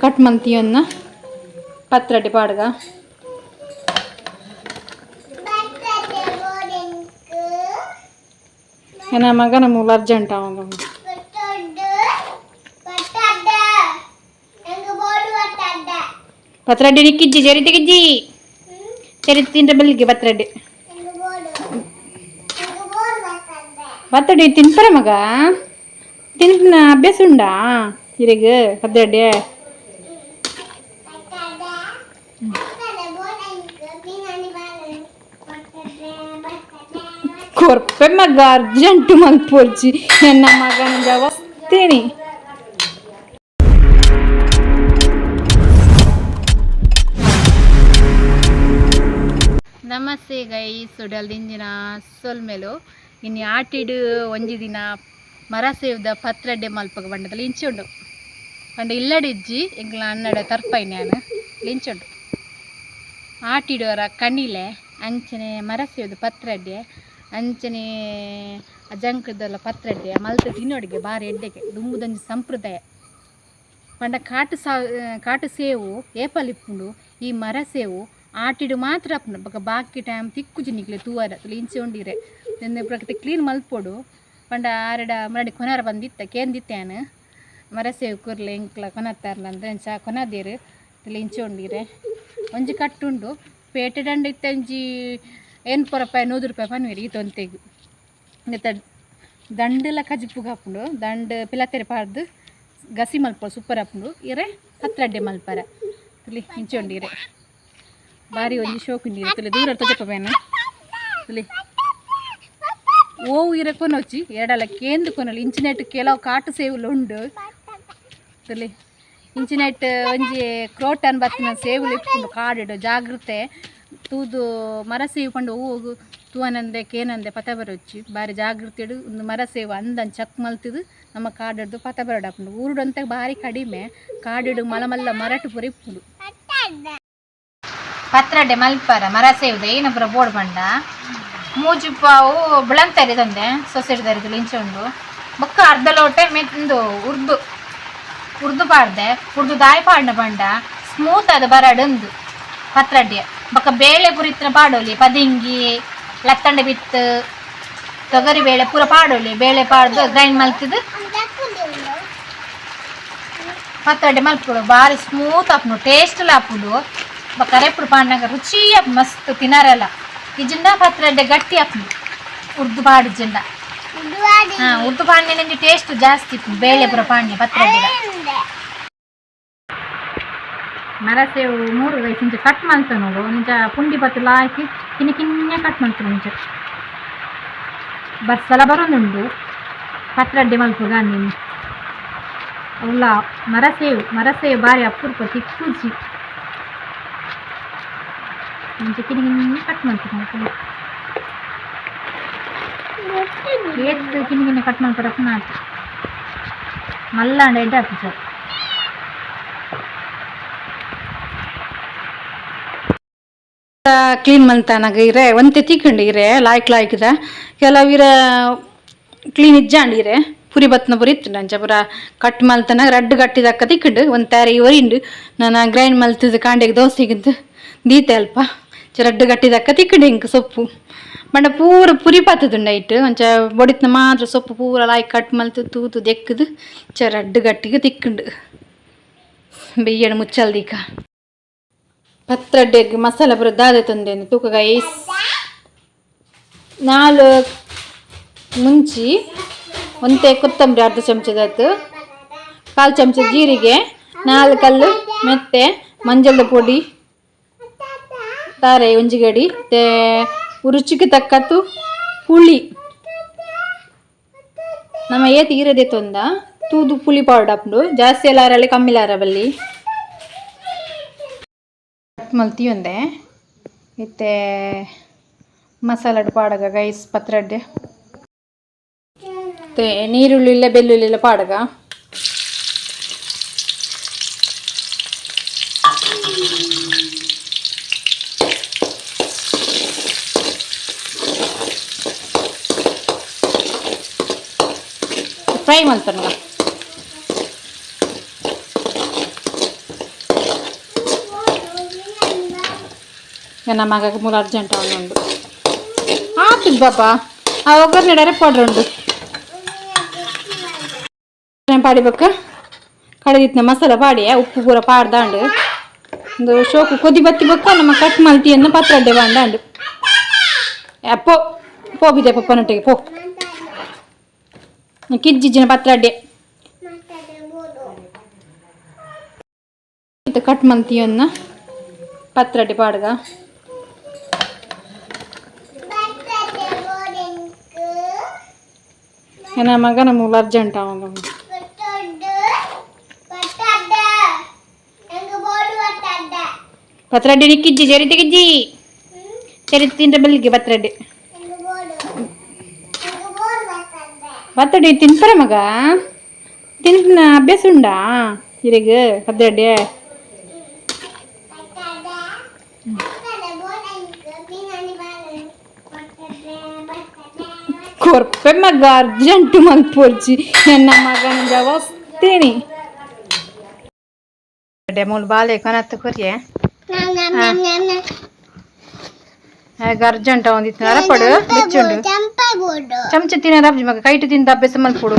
ಕಟ್ ಮಲ್ತಿಯನ್ನ ಪತ್ರಡ್ಡೆ ಪಾಡ್ಗ. ಏನ ಮಗನ ಮೂಲ ಅರ್ಜೆಂಟ್ ಅವಂಗ. ಪತ್ರಡ್ಡೆ ನಿಕ್ಕಿಜ್ಜಿ, ಚರಿತೆಗಿಜ್ಜಿ. ಚರಿತೆ ತಿಂದ್ರೆ ಬೆಳಿಗ್ಗೆ ಪತ್ರಡ್ಡೆ. ಪತ್ರಡ್ಡೆ ತಿನ್ಪರ ಮಗ? ತಿನ್ಪಿನ ಅಭ್ಯಾಸ ಉಂಡಾ ಇರೆಗ್ ಪತ್ರಡ್ಡೆ? ಕೊರ್ಪೆ ಮಗ, ಅರ್ಜೆಂಟ್ ಮಲ್ಪೊರ್ಚಿ. ನನ್ನ ಮಗನ ಜವಸ್ತೇನೆ. ನಮಸ್ತೆ ಗೈಸ್, ಉಡಲ್ ದಿಂಜಿನ ಸೊಲ್ಮೆಲು. ಇನ್ನು ಆಟಿಡು ಒಂಜಿ ದಿನ ಮರ ಸೇವ್ದ ಪತ್ರಡ್ಡೆ ಮಲ್ಪಗ ಬಂಡದಲ್ಲಿ ಇಂಚಿ ಉಂಡು. ಪಂಡ ಇಲ್ಲಡಿಜ್ಜಿ, ಎಂಕ್ಲ ಅನ್ನಡ ತರ್ಪೈನ್ ಯಾನ್. ಇಂಚುಂಡು ಆಟಿಡೋರ ಕಣಿಲೆ. ಅಂಚನೆ ಮರ ಸೇವ್ದ ಪತ್ರಡ್ಡೆ, ಅಂಚನೆ ಅಜಂಕದಲ್ಲ ಪತ್ರಡ್ಡೆ ಮಲ್ತ್ ತಿನ್ನೋಡಿಗೆ ಬಾರಿ ಎಡ್ಡೆಗೆ. ದುಂಬುದೊಂಜಿ ಸಂಪ್ರದಾಯ ಪಂಡ ಕಾಟು ಸಾ ಕಾಟು ಸೇವು ಏಪಲ್ ಇಪ್ಪುಂಡು. ಈ ಮರ ಸೇವು ಆಟಿಡು ಮಾತ್ರ ಆಪುಂಡು, ಬೊಕ ಬಾಕಿ ಟೈಮ್ ತಿಕ್ಕುಜಿ ನಿಕ್ಲೆ ತೂವರ. ಇಂಚೆ ಉಂಡಿರೆ ಪ್ರಕೃತಿ ಕ್ಲೀನ್ ಮಲ್ಪೊಡು. ಪಂಡ ಆರೆಡ ಮರಡಿ ಕೊನರ ಬಂದಿತ್ತ ಕೇಂದಿತ್ತೆ ಯಾನ್, ಮರ ಸೇವು ಕುರ್ಲೆ ಎಂಕ್ಲ ಕೊನತ್ತಾರ್ಲ ಅಂದ್ರೆ ಅಂಚ ಕೊನದೇರು. ಇಂಚೆ ಉಂಡಿರೆ ಒಂಜಿ ಕಟ್ಟುಂಡು. ಪೇಟೆ ದಂಡ ಇತ್ತೆ ಒಂಜಿ 80 ರೂಪಾಯಿ, 100 ರೂಪಾಯಿ ಪನ್ವೆರ್ ಈ ತೊಂತೆಗ್. ನೆತ್ತ ದಂಡುಲ ಕಜಿಪುಗ್ ಆಪುಂಡು. ದಂಡು ಪಿಲತೆರೆ ಪಾಡ್ದು ಗಸಿ ಮಲ್ಪೊಡು, ಸೂಪರ್ ಆಪುಂಡು. ಇರೆ ಪತ್ರಡ್ಡೆ ಮಲ್ಪರ. ತುಲಿ ಇಂಚೆ ಉಂಡು ಇರೆ, ಬಾರಿ ಒಂಜಿ ಶೋಕು ಉಂಡು ಇರೆ. ತುಲಿ ದೂರ ತೋಜಪ್ಪ ಬೇನ. ತುಲಿ ಓವು ಇರೆ ಕೊನೊಚ್ಚಿ, ಎರಡಲ್ಲ ಕೇಂದು ಕೊನೊಲಿ. ಇಂಚಿನೆಟ್ ಕೆಲವು ಕಾಟು ಸೇವುಲು ಉಂಡು. ತುಲಿ ಇಂಚಿನೆಟ್ ಒಂಜಿ ಕ್ರೋಟನ್ ಬತ್ತಿನ ಸೇವುಲು ಇಪ್ಪುಂಡು ಕಾಡುಡು. ಜಾಗೃತೆ ತೂದು. ಮರ ಸೇವು ಪಂಡ ಓಗು ತೂವನಂದೆ ಕೇನಂದೆ ಪತ ಬರೊಚ್ಚಿ. ಬಾರಿ ಜಾಗೃತೆಡು ಒಂದು ಮರ ಸೇವು ಅಂದನ್ ಚಕ್ ಮಲ್ತದು ನಮ್ಮ ಕಾಡುಡ್ದು ಪತ ಬರಡಾಪುಂಡು. ಊರುಡು ಬಾರಿ ಕಡಿಮೆ, ಕಾಡುಡು ಮಲ್ಲ ಮಲ್ಲ ಮರಟು ಪೂರ ಇಪ್ಪುಂಡು. ಪತ್ರಡ್ಡೆ ಮಲ್ಪರ ಮರ ಸೇವುದ ಏನ ಪೂರ ಬೋಡ್ ಪಂಡ ಮೂಜಿ ಪಾವು ಬುಳಂತರಿ ತಂದೆ ಸೊಸೈಟಿ ಇಂಚೆ ಉಂಡು. ಬೊಕ್ಕ ಅರ್ಧ ಲೋಟೆ ಮೆಂದು ಉರ್ದು ಉರ್ದು ಪಾಡ್ದೆ. ಉರ್ದು ದಾಯಿ ಪಾಡ್ನ ಪಂಡ ಸ್ಮೂತ್ ಅದು ಬರಡುಂದು ಪತ್ರಡ್ಡೆ. ಬೊಕ್ಕ ಬೇಳೆ ಪುರಿತ್ರ ಪಾಡೋಲಿ, ಪದಿಂಗಿ, ಲತ್ತಂಡೆ ಬಿತ್ತು, ತೊಗರಿ ಬೇಳೆ ಪೂರ ಪಾಡೋಲಿ. ಬೇಳೆ ಪಾಡ್ದು ಗ್ರೈಂಡ್ ಮಲ್ತಿದ್ದು ಪತ್ರಡ್ಡೆ ಮಲ್ಪೊಡು. ಬಾರಿ ಸ್ಮೂತ್ ಆಪುಂಡು, ಟೇಸ್ಟ್ ಆಪುಂಡು. ಬೊಕ್ಕ ಕರೆಪುಡು ಪಾಡ್ನಾಗ ರುಚಿ ಆಪುಂಡು, ಮಸ್ತ್ ತಿನರೆಲ್ಲ. ಇಜ್ಜಿಂಡ ಪತ್ರಡ್ಡೆ ಗಟ್ಟಿ ಆಪುಂಡು ಉರ್ದು ಪಾಡಿಜಿಂಡ. ಹಾ, ಉರ್ದು ಪಾಡ್ನೆ ಟೇಸ್ಟ್ ಜಾಸ್ತಿ ಇಪ್ಪುಂಡು. ಬೇಳೆ ಪೂರ ಪಾಡ್ನೆ ಪತ್ರಡ್ಡೆ. ಮರಸೇವು ಮೂರು ಗೈಸ್. ಇಂಚ ಕಟ್ ಮಲ್ತ ನೋಡು. ನಿಜ ಪುಂಡಿ ಪತ್ತುಲ ಹಾಕಿ ಕಿನ್ನಿ ಕಿನ್ಯ ಕಟ್ ಮಲ್ತು. ಇಂಚ ಬರ್ಸಲ ಬರೋದುಂಡು, ಪತ್ರಡ್ಡೆ ಮಲ್ಪುಗ ನೀನು. ಅವುಲ ಮರಸೇವು, ಮರಸೇವು ಬಾರಿ ಅಪರೂಪ ತಿಕ್ಕುಜಿ. ಇಂಚ ಕಿನ್ನಿ ಕಿನ್ನಿ ಕಟ್ ಮಲ್ತು. ಏತ್ ಕಿನ್ನಿ ಕಿನ್ನಿ ಕಟ್ ಮಲ್ಪರಪ್ಪ ನಾತು ಮಲ್ಲಾಂಡ ಎಡ್ಡೆ ಆಪುಜಿ. ಕ್ಲೀನ್ ಮಲ್ತಾನಾಗ ಇರೆ ಒಂತೆ ತಿಕ್ಕಂಡು ಇರೆ ಲಾಯ್ಕ್ ಲಾಯ್ಕ್ದ. ಕೆಲವು ಇರೆ ಕ್ಲೀನ್ ಇಜ್ಜಾಂಡ್, ಇರೆ ಪುರಿ ಬತ್ನ ಪುರಿ ಇತ್ತುಂಡು. ಅಂಚ ಪೂರ ಕಟ್ ಮಲ್ತನಾಗ ರಡ್ಡು ಗಟ್ಟಿದಕ್ಕ ತಿಕ್ಕಂಡು. ಒಂದು ತಾರೆ ಒರಿಂಡು ನಾನು ಗ್ರೈಂಡ್ ಮಲ್ತದ ಕಾಂಡೆಗೆ ದೋಸೆಗಿದ್ದು ದೀತೆ ಅಲ್ಪ. ರಡ್ಡು ಗಟ್ಟಿದಕ್ಕ ತಿಕ್ಕಂಡು. ಇಂಕ್ ಸೊಪ್ಪು ಪಂಡ ಪೂರ ಪುರಿ ಪತ್ತುದುಂಡು ಐಟ್. ಒಂಚ ಬೊಡಿತ್ನ ಮಾತ್ರ ಸೊಪ್ಪು ಪೂರ ಲಾಯ್ಕ್ ಕಟ್ ಮಲ್ತು ತೂತು ದೆಕ್ಕದು ಚ ರಡ್ಡು ಗಟ್ಟಿಗೆ ತಿಕ್ಕಂಡು. ಬೆಯ್ಯಡು ಮುಚ್ಚಲ್ದೀಕ. ಪತ್ರಡ್ಡೆಗ್ ಮಸಾಲ ಪೂರ ದಾದ ತಂದೆ ತೂಕ ಗೈಸ್. ನಾಲು ಮುಂಚಿ, ಒಂತೆ ಕೊತ್ತಂಬರಿ ಅರ್ಧ ಚಮಚದತ್ತು, ಕಾಲು ಚಮಚ ಜೀರಿಗೆ, ನಾಲ್ಕು ಕಲ್ಲು ಮೆತ್ತೆ, ಮಂಜಲ್ದ ಪೊಡಿ, ತಾರೆ ಒಂಜಿ ಗಡಿ, ಮತ್ತೆ ರುಚಿಗೆ ತಕ್ಕತ್ತು ಹುಳಿ. ನಮ್ಮ ಏತ್ ಈರದೆ ತೊಂದ ತೂದು ಪುಳಿ ಪೌಡರ್ ಆಪುಂಡು. ಜಾಸ್ತಿ ಎಲ್ಲ ಅರಲ್ಲಿ ಕಮ್ಮಿ ಬಲ್ಲಿ ಕಟ್ ಮಲ್ತಿಯೊಂದೆ. ಇತ್ತೆ ಮಸಾಲಡ್ ಪಾಡಗ ಗೈಸ್ ಪತ್ರಡ್ಡೆ. ಮತ್ತೆ ನೀರುಳ್ಳಿ ಇಲ್ಲ, ಬೆಳ್ಳುಳ್ಳಿ ಇಲ್ಲ ಪಾಡಗ. ಫ್ರೈ ಮಲ್ಪನಗ. ನನ್ನ ಮಗಗೆ ಮೂಲ ಅರ್ಜೆಂಟ್ ಉಂಡು ಆತು ಪಾಪ. ಆ ಒಗ್ಗರಣೆ ಡೈರೆಕ್ಟ್ ಪೌಡ್ರ್ ಉಂಡು ಪಾಡಿಬೇಕ. ಕಡೆದಿತ್ತಿನ ಮಸಾಲ ಪಾಡಿ, ಉಪ್ಪು ಪೂರ ಪಾಡ್ದಾಂಡು. ಒಂದು ಶೋಕು ಕೊದಿ ಬತ್ತಿ ಬೊಕ್ಕ ನಮ್ಮ ಕಟ್ ಮಲ್ತಿಯನ್ನು ಪತ್ರಡ್ಡೆ ಬಾಂಡಾಂಡು. ಪೋ ಪೋ ಬಿದೆ ಪಪ್ಪನೊಟ್ಟಿಗೆ ಪೋ. ಕಿಜ್ಜಿಜ್ಜಿನ ಪತ್ರಡ್ಡೆ ಕಟ್ ಮಲ್ತಿಯನ್ನ ಪತ್ರಡ್ಡೆ ಪಾಡ್ಗ. ನನ್ನ ಮಗನ ಮೂಲ ಅರ್ಜೆಂಟ್ ಅವನು. ಪತ್ರಡ್ಡೆ ನಿಕ್ಕಿಜ್ಜಿ ಚರಿತೆ ಕಿಜ್ಜಿ ಚರಿತೆ ತಿಂದ್ರೆ ಬೆಳಿಗ್ಗೆ ಪತ್ರಡ್ಡೆ. ಪತ್ರಡ್ಡೆ ತಿನ್ಪರ ಮಗ? ತಿನ್ಪಿನ ಅಭ್ಯಾಸ ಉಂಡಾ ಇರೆಗ್ ಪತ್ರಡ್ಡೆ? ಕೊರ್ಪೆ ಮಗ, ಅರ್ಜೆಂಟ್ ಮಲ್ಪೊರ್ಚಿ. ನನ್ನ ಮಗನ ಜವಸ್ತೇನಿ ಮೂಲು ಬಾಲೆ ಕನತ್ತು ಕೊರಿಯೆ. ಅರ್ಜೆಂಟ್ ಒಂದಿತ್ತು ಅರಪಡು ಬೆಚ್ಚುಂಡು. ಚಮಚ ತಿನ್ನೋದು ಅಬ್ಜಿ ಮಗ, ಕೈಟು ತಿಂದ ಅಭ್ಯಾಸ ಮಲ್ಪೊಡು.